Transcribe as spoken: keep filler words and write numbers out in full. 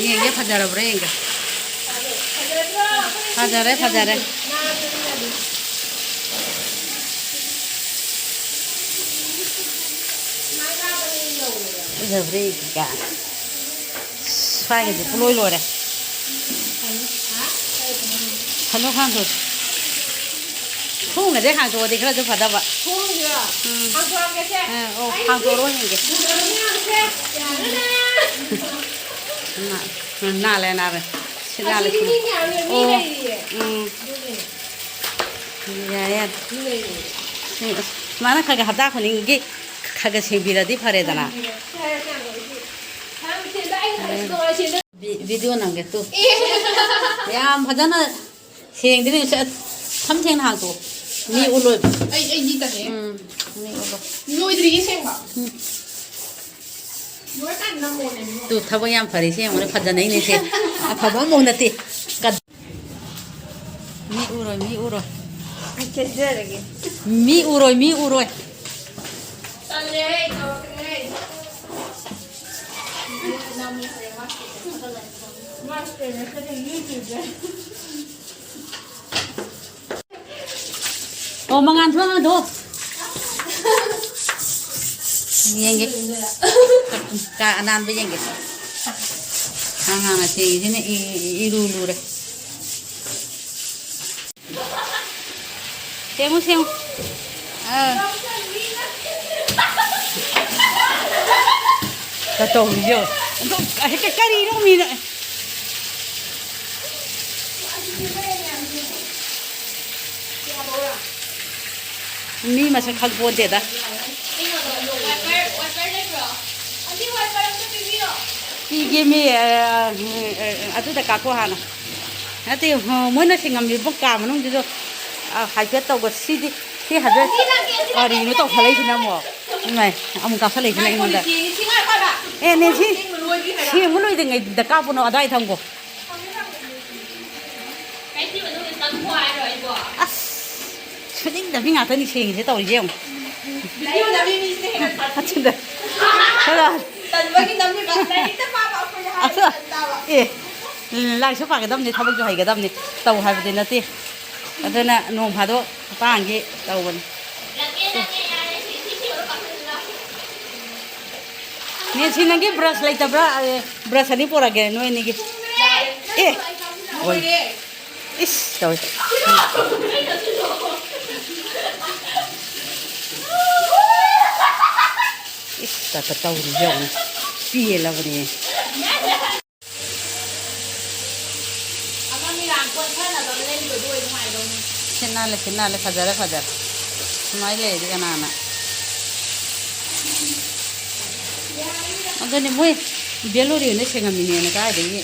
ꯌꯦꯡꯒꯦ, ꯐꯖꯔꯕ꯭ꯔꯥ ꯌꯦꯡꯒꯦ꯫ ꯐꯖꯔꯦ, ꯐꯖꯔꯦ꯫ ꯐꯖꯕ꯭ꯔꯥ ꯌꯦꯡꯒꯦ ꯀꯥꯏꯅ꯫ ꯁ꯭ꯋꯥꯏꯒꯤꯗꯤ ꯄꯨꯡꯂꯣꯏ ꯂꯣꯏꯔꯦ꯫ ꯍꯜꯂꯣ, ꯈꯥꯡꯗꯣ꯫ ꯊꯣꯡꯒꯁꯦ ꯍꯥꯡꯇꯣꯛꯑꯗꯤ ꯈꯔꯁꯨ ꯐꯗꯕ꯫ ꯊꯣꯡꯁꯤꯔꯣ? ꯎꯝ꯫ ꯍꯥꯡꯇꯣꯛꯑꯒꯦꯁꯦ꯫ ꯑ, ꯑꯣ, ꯑꯩ ꯍꯥꯡꯇꯣꯛꯑꯣ ꯌꯦꯡꯒꯦ꯫ ꯌꯥꯔꯦ꯫ ꯅꯥ-, ꯅꯥꯜꯂꯦ, ꯅꯥꯜꯂꯦ꯫ ꯁꯤ ꯅꯥꯜꯂꯦ, ꯑꯁꯤꯗꯤ ꯁꯤ꯫ ꯃꯤ ꯃꯌꯥꯝ ꯂꯩ, ꯃꯤ ꯑꯣ꯫ ꯂꯩꯔꯤꯌꯦ꯫ ꯎꯝ꯫ ꯑꯗꯨꯒꯤꯅꯦ꯫ ꯌꯥꯔꯦ, ꯌꯥꯔꯦ꯫ ꯃꯤ ꯂꯩꯔꯤꯌꯦ꯫ ꯁꯤ, ꯑꯁ, ꯃꯥꯅ ꯈꯔ ꯈꯔ ꯍꯞꯇꯥ ꯈꯨꯗꯤꯡꯒꯤ ꯈꯔ ꯈꯔ ꯁꯦꯡꯕꯤꯔꯗꯤ ꯐꯔꯦꯗꯅ꯫ ꯁꯦꯡꯕꯤꯔꯣ꯫ ꯁꯦ, ꯁꯦ, ꯁꯦ꯫ ꯁꯦ, ꯁꯦ꯫ ꯚꯤ-, ꯚꯤꯗꯤꯑꯣ ꯅꯝꯒꯦ ꯇꯨ꯫ ꯑꯦ꯫ ꯌꯥꯝ ꯐꯖꯅ ꯁꯦꯡꯗ꯭ꯔꯤ, ꯁꯦ, ꯁꯝ ꯁꯦꯡꯅ ꯍꯥꯡꯇꯣꯛꯑꯣ꯫ ꯃꯤ ꯎꯠꯂꯣꯏꯕ꯫ ꯑꯩ, ꯑꯩꯗꯤ ꯇꯜꯂꯦ꯫ ꯎꯝ, ꯃꯤ ꯎꯠꯂꯣ꯫ ꯂꯣꯏꯗ꯭ꯔꯤꯌꯦ ꯁꯦꯡꯕ꯫ ꯎꯝ꯫ ꯂꯣꯏꯔꯀꯥꯟꯗ ꯅꯝꯃꯣꯅꯦ, ꯏꯕꯨꯡꯉꯣ꯫ ꯇꯨ, ꯊꯕꯛ ꯌꯥꯝ ꯐꯔꯦ, ꯁꯤ ꯌꯦꯡꯉꯨꯅꯦ, ꯐꯖꯅꯩꯅꯦ ꯁꯦ꯫ ꯑꯐꯕ ꯑꯃꯐꯥꯎ ꯅꯠꯇꯦ꯫ ꯀ-, ꯃꯤ ꯎꯔꯣꯏ, ꯃꯤ ꯎꯔꯣꯏ꯫ ꯑꯩ ꯀꯦꯖꯔꯒꯦ꯫ ꯃꯤ ꯎꯔꯣꯏ, ꯃꯤ ꯎꯔꯣꯏ꯫ ꯇꯜꯂꯦ, ꯑꯩ ꯇꯧꯔꯛꯀꯅꯤ꯫ ꯑꯣ, ꯃꯉꯥꯟ ꯊꯣꯡ ꯍꯥꯡꯗꯣꯛꯑꯣ꯫ ꯌꯦꯡꯒꯦ꯫ ꯀꯥ ꯑꯅꯥꯟꯕ ꯌꯦꯡꯒꯦ꯫ ꯃꯉꯥꯟꯅ ꯁꯦꯡꯉꯤꯁꯤꯅ ꯏ-, ꯏ-, ꯏꯔꯨ ꯂꯨꯔꯦ꯫ ꯁꯦꯡꯉꯨ, ꯁꯦꯡꯉꯨ꯫ ꯑꯥ꯫ ꯀ-, ꯇꯧꯔꯤꯁꯦ ꯌꯦꯡꯉꯨ꯫ ꯑꯗꯨ ꯍꯦꯛꯇ ꯀꯔꯤꯅꯣ ꯃꯤꯅ꯫ ꯃꯤ ꯃꯁꯛ ꯈꯪꯄꯣꯟꯇꯦꯗ꯫ ꯄꯤꯒꯦ ꯃꯤ, ꯑ, ꯑ, ꯑꯗꯨꯗ ꯀꯥꯞꯄꯣ ꯍꯥꯟꯅ꯫ ꯅꯠꯇꯦ, ꯃꯣꯏꯅ ꯁꯤꯡꯉꯝꯃꯤꯕ ꯀꯥ ꯃꯅꯨꯡꯗꯨꯗ, ꯑ, ꯍꯥꯏꯐꯦꯠ ꯇꯧꯕ꯫ ꯁꯤꯗꯤ, ꯁꯤ ꯍꯥꯏꯐꯦꯠ ꯀꯔꯤꯅꯣ ꯇꯧꯈꯠꯂꯛꯏꯁꯤꯅ ꯑꯃꯨꯛ? ꯏꯃꯥꯏ, ꯑꯃꯨꯛ ꯀꯥꯞꯁꯜꯂꯛꯏꯁꯤꯅ ꯑꯩꯉꯣꯟꯗ꯫ ꯑꯦ, ꯅꯦ, ꯁꯤ ꯁꯦꯡꯕ ꯂꯣꯏꯗ꯭ꯔꯤꯉꯩꯗ ꯀꯥꯞꯄꯨꯅꯣ, ꯑꯗꯥꯏ ꯊꯝꯈꯣ꯫ ꯑꯁ, ꯁꯨꯅꯤꯡꯗꯕꯤ ꯉꯥꯛꯇꯅꯤ ꯁꯦꯡꯉꯤꯁꯦ ꯇꯧꯔꯤꯁꯦ ꯌꯦꯡꯉꯨ꯫ ꯚꯤꯗꯤꯑꯣ ꯅꯝꯃꯤ ꯃꯤꯁꯤꯅ ꯍꯦꯟꯅ ꯇꯟ-, ꯑꯗꯨꯗ꯫ ꯈꯔ ꯇꯟꯕꯒꯤ ꯅꯝꯃꯤꯕ꯫ ꯂꯥꯏꯔꯤꯛꯇ ꯄꯥꯕ ꯑꯩꯈꯣꯏꯗ ꯍꯥꯏꯔꯗꯤ ꯑꯗꯨ-, ꯇꯟ ꯇꯥꯕ꯫ ꯑꯦ, ꯂꯥꯏꯔꯤꯛꯁꯨ ꯄꯥꯒꯗꯕꯅꯤ, ꯊꯕꯛꯁꯨ ꯍꯩꯒꯗꯕꯅꯤ꯫ ꯇꯧ ꯍꯥꯏꯕꯗꯤ ꯅꯠꯇꯦ꯫ ꯑꯗꯨꯅ ꯅꯣꯡ ꯐꯥꯗꯣꯛ ꯄꯥꯡꯒꯦ ꯇꯧꯕꯅꯤ꯫ ꯅꯦꯟꯁꯤ, ꯅꯪꯒꯤ ꯕ꯭ꯔꯁ ꯂꯩꯇꯕ꯭ꯔꯥ? ꯑꯦ, ꯕ꯭ꯔꯁ ꯑꯅꯤ ꯄꯣꯔꯛꯑꯒꯦ, ꯅꯣꯏ ꯑꯅꯤꯒꯤ꯫ ꯑꯦ, ꯍꯣꯏ꯫ ꯏꯁ, ꯇꯧꯏ꯫ ꯏꯁ, ꯇꯥꯇ ꯇꯧꯔꯤ ꯌꯦꯡꯉꯨ꯫ ꯄꯦꯜꯂꯕꯅꯦ꯫ ꯁꯤꯠ ꯅꯥꯜꯂꯦ, ꯁꯤꯠ ꯅꯥꯜꯂꯦ, ꯐꯖꯔꯦ, ꯐꯖꯔꯦ꯫ ꯁꯨꯃꯥꯏꯅ ꯂꯩꯔꯗꯤ ꯀꯅꯥꯅ? ꯑꯗꯨꯅꯦ ꯃꯣꯏ ꯕꯦꯂꯣꯔꯤꯅ ꯁꯦꯡꯉꯝꯃꯤꯅꯦꯅ ꯀꯥꯏꯗꯒꯤ?